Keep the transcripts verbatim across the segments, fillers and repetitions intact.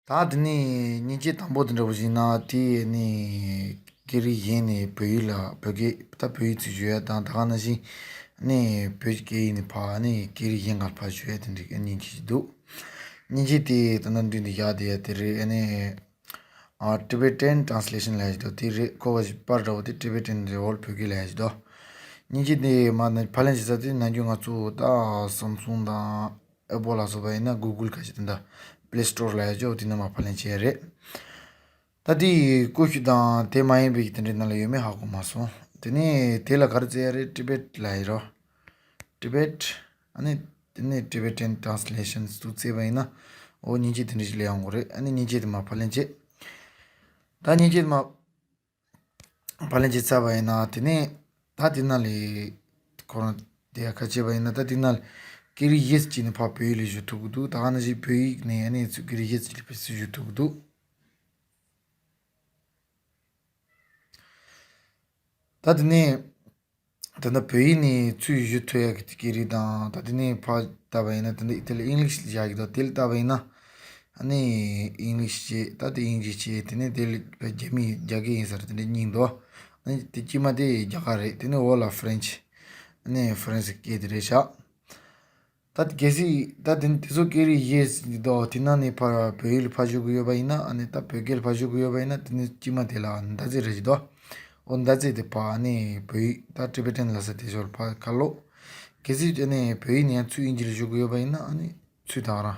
ད་དེ་ནས་མཉེན་ཆས་དང་པོ་དེ་འདྲ་པོ་ཞིག་ན་དེ་ནས་སྐད་རིགས་གཞན་ནས་བོད་ཡིག་ལ་བོད་སྐད་ད་བོད་ཡིག་ཚུར་བསྒྱུར་ཡ་དང་ད་ག་ནང་བཞིན་ནས་བོད་སྐད་ཡིག་ནས་ཕར་ནས་སྐད་རིགས་གཞན་ཁར་ཕར་བསྒྱུར་ཡ་དེ་འདྲའི་མཉེན་ཆས་ཞིག་འདུག་མཉེན་ཆས་དེ་ད་ནང་འདྲི་འདི་བཞག་བསྡད་ཡ་དེ་རེད། ཨ་ནི་ཨ་Tibetan translation ལབ་ཡ་ཞིག་འདུག་དེ་རེད། ཁོ་བ་ཞིག་པར་འདྲ་པོ་དེ་Tibetan རེད། འོལ་བོད་སྐད་ལབ་ཡ་ཞིག་འདུག་མཉེན་ཆས་དེ་མ་ནི་ཕབ་ལེན་བྱེད་ས་དེ་ནམ་རྒྱུན་ང་ཚོ་ད་Samsung དང་Apple ལ་སོགས་པ་ཡིན་ན་Google ཁ་ཤས་དེ་འདྲ་Play Store ལ་ཡ་ཅོག་དེ་ནས་མར་ཕབ་ལེན་བྱེད་ཡ་རེད། ད་དེ་ཀུ་ཤུ་དང་དེ་མ་ཡིན་པའི་དེ་འདྲའི་ནང་ལ་ཡོད་མེད་ཧ་གོ་མ་སོང་། དེ་ནས་དེ་ལ་ག་རེ་བཙལ་ཡ་རེད། Tibet ལབ་ཡ་རོ། Tibet ཨ་ནི་དེ་ནས་Tibetan translations དུ་བཙལ་བ་ཡིན་ན་འོ་མཉེན་ཆས་དེ་འདྲ་ཞིག་སླེབས་ཡོང་གི་རེད། ཨ་ནི་མཉེན་ཆས་དེ་མར་ཕབ་ལེན་བྱེད། ད་མཉེན་ཆས་དེ་མར་ཕབ་ལེན་བྱས་ཚར་བ་ཡིན་ན་དེ་ནས་ད་དེ་ནང་ལས་ཁོ་རང་དེ་ཡ་ཁ་ཕྱེ་བ་ཡིན་ན་ད་དེ་ནང་ལས་སྐད་རིགས་གཞན་ཞིག་ནས་ཕར་བོད་ཡིག་ལ་བསྒྱུར་ཐུབ་ཀྱི་འདུག་ད་ག་ནང་བཞིན་བོད་ཡིག་ནས་ཨ་ནི་ཚུར་སྐད་རིགས་གཞན་ཞིག་ལ་ཕར་ཚུར་བསྒྱུར་ཐུབ་ཀྱི་འདུག་ད་དེ་ནས་ད་ལྟ་བོད་ཡིག་ནས་ཚུར་བསྒྱུར་ཐུབ་ཡ་གི་སྐད་རིགས་དང་ད་དེ་ནས་ཕར་ལྟ་བ་ཡིན་ན་ད་ལྟ་དེ་ལ་English ལ་བཞག་གི་འདུག་དེ་ལ་ལྟ་བ་ཡིན་ན་ཨ་ནི་English བྱས། ད་དེ་དབྱིན་ཇི་བྱས། དེ་ནས་དེ་ལ་རྒྱ་མི་རྒྱ་སྐད་ཡིན་ས་རེད། དེ་འདྲ་གཉིས་འདུག་ཨ་ནི་དེ་དཀྱིལ་མ་དེ་རྒྱ་གར་རེད། དེ་ནས་འོག་ལ་French ཨ་ནི་France སྐད་དེ་རེད་ཤག་ད་གལ་སྲིད་ད་དེ་དེ་ཚོ་སྐད་རིགས་གཞན་ཞིག་འདུག་དེ་ནང་ནས་ཕར་བོད་ཡིག་ལ་ཕར་བསྒྱུར་དགོས་ཡོད་པ་ཡིན་ན་ཨ་ནི་ད་བོད་སྐད་ལ་ཕར་བསྒྱུར་དགོས་ཡོད་པ་ཡིན་ན་དེ་ནི་དཀྱིལ་མ་དེ་ལ་མདའ་རྩེ་རེད་ཅིག་འདུག་འོ་མདའ་རྩེ་དེ་ཕར་ཨ་ནི་བོད་ཡིག་ད་Tibetan ལབ་ས་དེ་ཚོར་ཕར་ཁ་ལོག་གལ་སྲིད་ཨ་ནི་བོད་ཡིག་ནས་ཡང་ཚུར་དབྱིན་ཇི་ལ་བསྒྱུར་དགོས་ཡོད་པ་ཡིན་ན་ཨ་ནི་ཚུར་ད་ག་རང་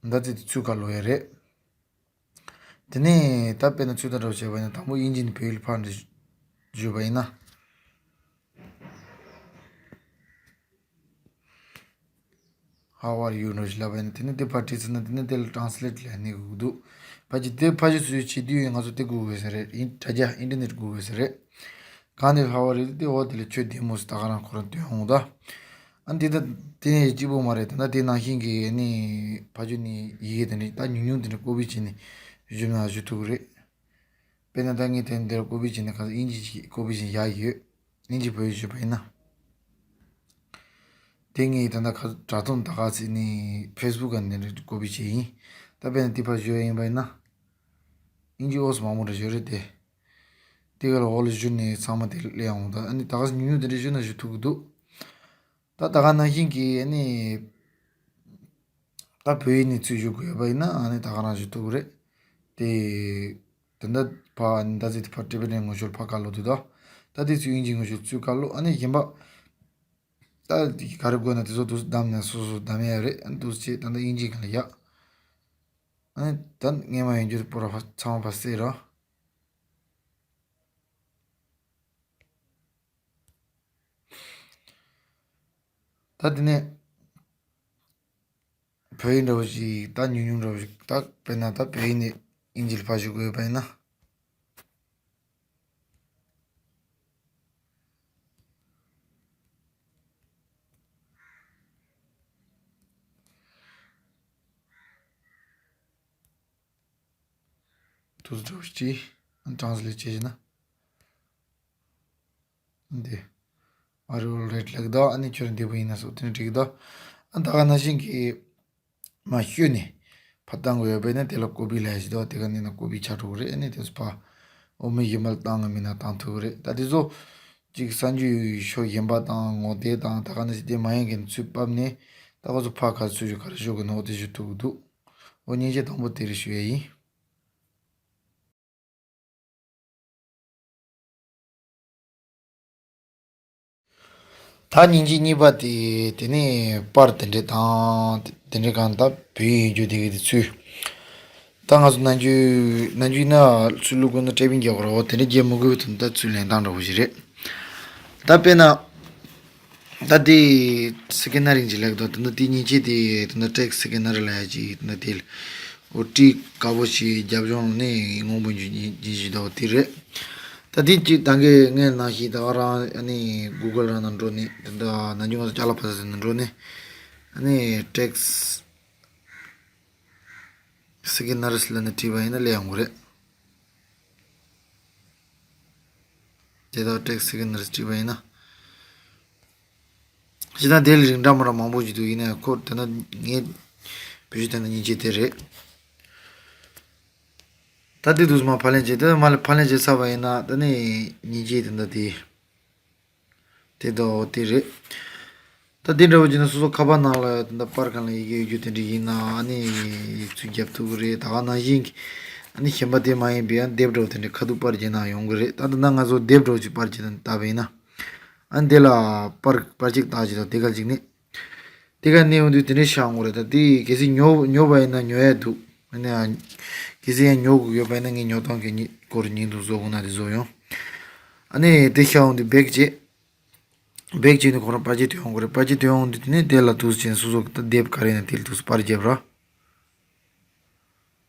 མདའ་རྩེ་དེ་ཚུར་ཁ་ལོག་ཡ་རེད། དེ་ནས་ད་དཔེར་ན་ཚུར་ད་འདྲ་བོ་བྱས་པ་ཡིན་ན་དང་པོ་དབྱིན་ཇི་ནས་བོད་ཡིག་ལ་ཕར་འདྲ་བསྒྱུར་བ་ཡིན་ན། How are you འདྲ་བོ་ཞིག་ལབ་པ་ཡིན་ན་དེ་ནས་དེ་ཕར་བྲིས་ཚར་ན་དེ་ནས་དེ་ལ་Translate ལབ་ནས་དགོས་ཀྱི་འདུག་ཕལ་ཆེར་དེ་ཕར་ཞོག་ཚུར་ཞོག་བྱེད་དུས་ང་ཚོ་དེ་དགོས་དགོས་ས་རེད། ཨིན་དྲ་རྒྱ་ཨིན་ཊར་ནེཊ་དགོས་དགོས་ས་རེད། གང་ནས་How are you དེ་འོ་དེ་ལ་ཁྱོད་བདེ་མོ་ཟེར་ད་ག་རང་ཁོ་རང་སྟོན་འོང་ད། ཨ་འདི་ད་དེ་ནས་གཅིག་པོ་མ་རེད། ད་ལྟ་དེ་ནང་བཞིན་གྱི་ནི་ཕ་ཇོ་ནི་ཡི་གེ་དེ་འདྲ་ད་ཉུང་ཉུང་དེ་འདྲ་ཀོ་པི་བྱས་ནས་བཞུ་ན་བཞུ་ཐུབ་ཀྱི་རེད། དཔེར་ན་ད་ངས་དེ་འདིར་ཀོ་པི་བྱས་ནས་ག་ཚོད་དབྱིན་ཇི་ཞིག་ཀོ་པི་བྱས་ནས་ཡག་ཡོད། དབྱིན་ཇི་བོད་ཡིག་བཞུ་བ་ཡིན་ན། དེ་ངས་ད་ལྟ་ག་དྲ་ཐོག་ད་ག་ཚོད་ནི་ཕེ་སི་བུག་ག་འདི་འདྲ་ཀོ་པི་བྱས་ཡིན། ད་དཔེར་ན་དེ་ཕར་བཞུ་ཡ་ཡིན་པ་ཡིན་ན། དབྱིན་ཇི་ཨོ་སི་མང་པོ་འདྲ་བཞུ་རེད་དེ། དེ་ག་ལ་འོག་ལ་བཞུར་ནས་ཚང་མ་དེ་སླེབས་ཡོང་། ད་ཨ་ནི་ད་ག་ཉུང་ཉུང་དེ་འདྲ་བཞུར་ན་བཞུ་ཐུབ་ཀྱི་འདུག་ད་ད་ག་ནང་བཞིན་གྱི་ཨ་ནི་ད་བོད་ཡིག་ནས་ཚུར་བཞུ་དགོས་ཡོད་པ་ཡིན་ན་ཨ་ནི་ད་ག་རང་བཞུ་ཐུབ་ཀྱི་རེད་དེ། དེ་འདྲ་ཕར་ཨ་ནི་ད་ཚིག་དེ་ཕར་ཊི་བེ་ཊན་ངོ་ཤོར་ཕར་བཀའ་སློབ་དུས་དོ། ད་དེ་ཚུར་དབྱིན་ཇི་ངོ་ཤོར་ཚུར་བཀའ་སློབ། ཨ་ནི་གཞན་པ་ད་དེ་ག་རེ་དགོས་ན་དེ་ཚོ་དུ་བདམས་ནས་སོ་སོ་བདམས་ཡ་རེད། ཨ་ནི་དུ་བྱས་ད་ལྟ་དབྱིན་ཇི་ག་ལ་ཡག་ཨ་ནི་ད་སྔས་མ་ཡིན་རྒྱུ་དེ་པོ་ར་ཚང་མ་ཕར་གསལ་རོ། ད་དེ་ནས་བོད་ཡིག་འདྲ་བོ་ཞིག་ད་ཉུང་ཉུང་འདྲ་བོ་ཞིག་ད་དཔེར་ན་ད་བོད་ཡིག་ནས་དབྱིན་ཇི་ལ་ཕར་ཞུ་དགོས་པ་ཡིན་ན། དུས་འདྲ་བོ་ཞིག་ཊི་རན་སི་ལེཊ་བྱས་ན། འདི། Are you all right ལབ་ཀྱི་འདུག་ཨ་ནི་ཁྱོད་རང་བདེ་པོ་ཡིན་ན་སོགས་དེ་འདྲ་འགྲིག་གི་འདུག་ཨ་ད་ག་ནང་བཞིན་གྱི་མར་བཤུས་ནས་ཕར་བཏང་དགོས་ཡོད་པས་ན་དེ་ལ་ཀོ་པི་ལབ་ཡ་ཞིག་འདུག་དེ་ག་ནས་ན་ཀོ་པི་ཆགས་འགྲོ་གི་རེད། ཨ་ནི་དེ་ཚོ་ཕར་འོ་མི་གཞན་པ་ལ་བཏང་གི་མིན་ན་བཏང་ཐུབ་གི་རེད། ད་དེ་ཚོ་གཅིག་གསར་འགྱུར་ཕྱོགས་གཞན་པ་དང་ངོ་དེབ་དང་ད་ག་ནང་བཞིན་དེ་མ་ཡིན་མཁན་ཚུར་ཕབ་ནས་ད་ཁོ་ཚོ་ཕར་ག་ཚུར་ཞོག་ག་རེ་ཞོག་གི་ནོ་དེ་ཞུ་ཐུབ་ཀྱི་འདུག་འོ་མཉེན་ཆས་དང་པོ་དེ་རེད་ཞུ་ཡ་ཡིན། ད་མཉེན་ཆས་གཉིས་པ་དེ་དེ་ནས་པར་དེ་འདྲས་དང་དེ་འདྲས་གང་ད་བོད་ཡིག་ཡོད་རྒྱུ་དེ་གི་དེ་ཚུལ། ད་ང་ཚོ་ནམ་རྒྱུན་ནམ་རྒྱུན་ན་ཚུར་བླུག་དགོས་ན་ཊའི་པིང་རྒྱག་དགོས་རེད། འོ་དེ་འདྲས་རྒྱག་མི་དགོས་དུས་ད་ཚུར་ལེན་སྟངས་འདྲ་བོ་ཞིག་རེད། ད་དཔེར་ན། ད་དེ་སི་ཀེ་ནར་ཡིན་གྱི་ལེགས་དོ། དེ་འདྲ་དེ་མཉེན་ཆས་དེ་དེ་འདྲ་ཊེག་སི་ཀེ་ནར་ལ་ཡ་གྱི་དེ་འདྲ་དེ་ལ་འོ་ཊི་དཀར་པོ་ཞིག་རྒྱབ་ལྗོངས་ནས་སྔོན་པོ་འཇུ་འཇུ་བཞིན་འདུག་དེ་རེད། ད་དེ་གཅིག་ད་གིན་ངས་ནང་བཞིན་ད་ག་རང་ཨ་ནི་གུ་གལ་རང་ནང་འགྲོ་ནས་དེ་འདྲ་ནམ་རྒྱུན་ང་ཚོ་ཅ་ལག་ཕ་ས་ཟེར་ནང་འགྲོ་ནས་ཨ་ནི་ཊེག་སི་ཀེ་ནར་ལབ་ནས་བྲིས་པ་ཡིན་ན་སླེབས་ཡོང་གི་རེད། དེ་དག་ཊེག་སི་ཀེ་ནར་བྲིས་པ་ཡིན་ན། ཇི་ལྟར་དེ་ལ་རིགས་འདྲ་མི་འདྲ་མང་པོ་ཞིག་འདུག་ཡིན་ནའི་ཁོ་དེ་ན་ངས་ བེད་སྤྱོད་དེ་འདྲ་མཉེན་ཆས་དེ་རེད། ད་དེ་དུས་མ་ཕབ་ལེན་བྱས། ད་མ་ཕབ་ལེན་བྱས་ཚར་བ་ཡིན་ན། ད་ནི་མཉེན་ཆས་དེ་འདྲ་དེ། དེ་འདྲ་བོ་དེ་རེད། ད་དེ་འདྲ་བོ་བྱས་ན་སོ་སོ་ཁ་པར་ནང་ལ་ད་ལྟ་པར་སྒང་ལ་ཡི་གེ་ཡོད་རྒྱུ་དེ་འདྲ་ཡིན་ན། ཨ་ནི་ཡིག་ཚུལ་རྒྱབ་ཐུབ་ཀྱི་རེད། ད་ག་ནང་བཞིན་གྱི་ཨ་ནི་གཞན་པ་དེ་མ་ཡིན་པའི་ཨ་དེབ་འདྲ་བོ་དེ་འདྲ་ཁ་ཐུག་པར་བརྒྱབ་ན་ཡོང་གི་རེད། ད་ད་ལྟ་ང་ཚོ་དེབ་འདྲ་བོ་ཅིག་པར་བརྒྱབ་ན་བལྟས་པ་ཡིན་ན། ཨ་ནི་དེ་ལ་པར་པར་ཅིག་བཏགས་བྱས། ད་དེ་ག་ཅིག་ནི། དེ་ག་ནས་ཡོང་དུས་དེ་འདྲ་ཤར་འོང་གི་རེད། ད་དེ་གལ་སྲིད་ཉོ་ཉོ་བ་ཡིན་ན་ཉོ་ཡ་འདུག་ཨ་ནི་ཨ་གལ་སྲིད་ཡང་ཉོ་དགོས་ཡོད་པ་ཡིན་ན། ངས་ཉོ་སྟངས་ཀྱི་སྐོར་བརྙན་ཐུང་བཟོ་དགོས་ན་དེ་བཟོ་ཡོང་། ཨ་ནི་དེ་ཤར་འོང་དུས་བེག་བྱས། བེག་བྱས་ནས་ཁོ་རང་པར་ཆས་ཐོན་ཡོང་གི་རེད། པར་ཆས་ཐོན་ཡོང་དུས་དེ་ནས་དེ་ལ་འདུག་སེ་བྱས་ནས་སོ་སོ་གི་ད་དེབ་ག་རེ་ཡིན་ན་དེ་ལ་འདུག་སེ་པར་བརྒྱབ་ར།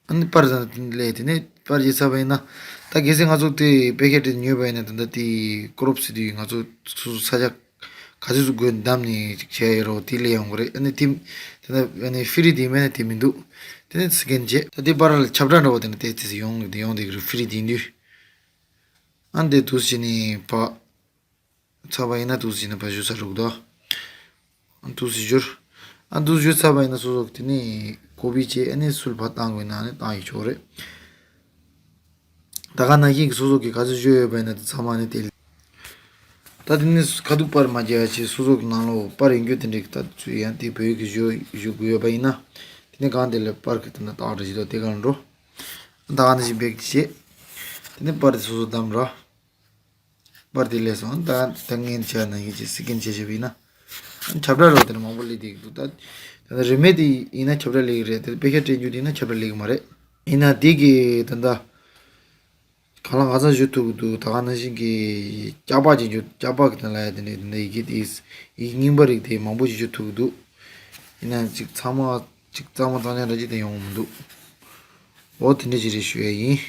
ཨ་ནི་པར་ཟ་ནས་ལས་དེ་ནས་པར་བརྒྱབ་ཚར་བ་ཡིན་ན། ད་གལ་སྲིད་ང་ཚོ་དེ་པེ་ཀེ་ཊི་དེ་ཉོས་པ་ཡིན་ན། ད་ལྟ་དེ་ཀོ་རོབ་ཟེར་དུས་ང་ཚོ་སོ་སོ་ས་ཆ་ག་ཚོད་ཚོད་དགོས་བདམས་ནས་ཅིག་བྱས་ཡོད་རོགས་དེ་ལས་ཡོང་གི་རེད། ཨ་ནི་དེ་ད་ལྟ་ཨ་ནི་ཕི་རི་དེ་མེད་ན་དེ་མི་འདུག་དེ་ནས་སི་ཀེན་བྱས། ད་དེ་པར་ལ་ཁྱབ་བསྒྲགས་འདྲ་བོ་དེ་འདྲ་དེ་དེ་ཡོང་དེ་ཡོང་དེ་གི་རེད། ཕི་རི་དེ་ཡིན་དུས། ཨ་ནི་དེ་འདུག་སེ་བྱས་ནས་ཕར། ཚར་བ་ཡིན་ན་འདུག་སེ་བྱས་ནས་ཕར་བཞུར་ཚར་འགྲོ་གི་འདུག་ཨ་འདུག་སེ་བཞུར། ཨ་འདུག་སེ་བཞུར་ཚར་བ་ཡིན་ན་སོ་སོ་དེ་ནས་ཀོ་པི་བྱས། ཨ་ནི་སུ་ལ་ཕར་བཏང་དགོས་ན་ཨ་ནི་བཏང་ཡག་ཆོག་རེད། ད་ག་ནང་བཞིན་གྱི་སོ་སོ་གི་ག་ཚོད་བཞུར་ཡོད་པ་ཡིན་ན་དེ་ཚང་མ་ཨ་ནི་དེ། ད་དེ་ནས་ཁ་ཐུག་པར་མ་བརྒྱབ་ཡ་ཆེད་སོ་སོ་གི་ནང་ལོགས་པར་ཡིན་རྒྱུ་དེ་འདྲའི་གི་ད་ཚུད་ཡང་དེ་བོད་ཡིག་གི་བཞུར་བཞུར་དགོས་ཡོད་པ་ཡིན་ན། དེ་ནས་གང་དེ་ལ་པར་གི་དེ་འདྲ་བཏགས་འདྲ་ཞིག་འདུག་དེ་ག་ལ་འགྲོ། ད་ག་ནང་བཞིན་བེག་བྱས། དེ་ནས་པར་དེ་སོ་སོ་བདམས་ར། པར་དེ་སླེབས་སོང་། ད་ད་ངས་བྱས་ན་ཡིན་གྱི་སི་ཀེན་བྱས་བྱས་པ་ཡིན་ན། ཁྱབ་བསྒྲགས་རོགས་དེ་འདྲ་མང་པོ་སླེབས་བསྡད་ཀྱི་འདུག་ད་ད་རིན་མེད་དེ་ཡིན་ན་ཁྱབ་བསྒྲགས་སླེབས་ཀྱི་རེད། དེ་པེ་ཤག་སྤྲད་རྒྱུ་དེ་ཡིན་ན་ཁྱབ་བསྒྲགས་སླེབས་ཀྱི་མ་རེད། ཡིན་ན་དེ་གི་ད་ད་གང་ལ་གང་འཚམ་བཞུར་ཐུབ་ཀྱི་འདུག་ད་ག་ནང་བཞིན་གྱི་སྐྱག་པ་ཅིག་འཇུ། སྐྱག་པ་གི་དོན་ལ་ཡ་དེ་འདྲ་དེ་འདྲ་ཡི་གེ་དེ་ཡི་གེ་རྙིང་པ་རིགས་དེ་མང་པོ་ཞིག་བཞུར་ཐུབ་ཀྱི་འདུག་ཡིན་ན་ཅིག་ཚང་མ་ཅིག་གཙང་མ་གཙང་རྐྱང་འདྲ་ཅིག་དེ་ཡོང་གི་མི་འདུག་འོ་དེ་འདྲ་ཅིག་རེད་ཞུ་ཡ་ཡིན།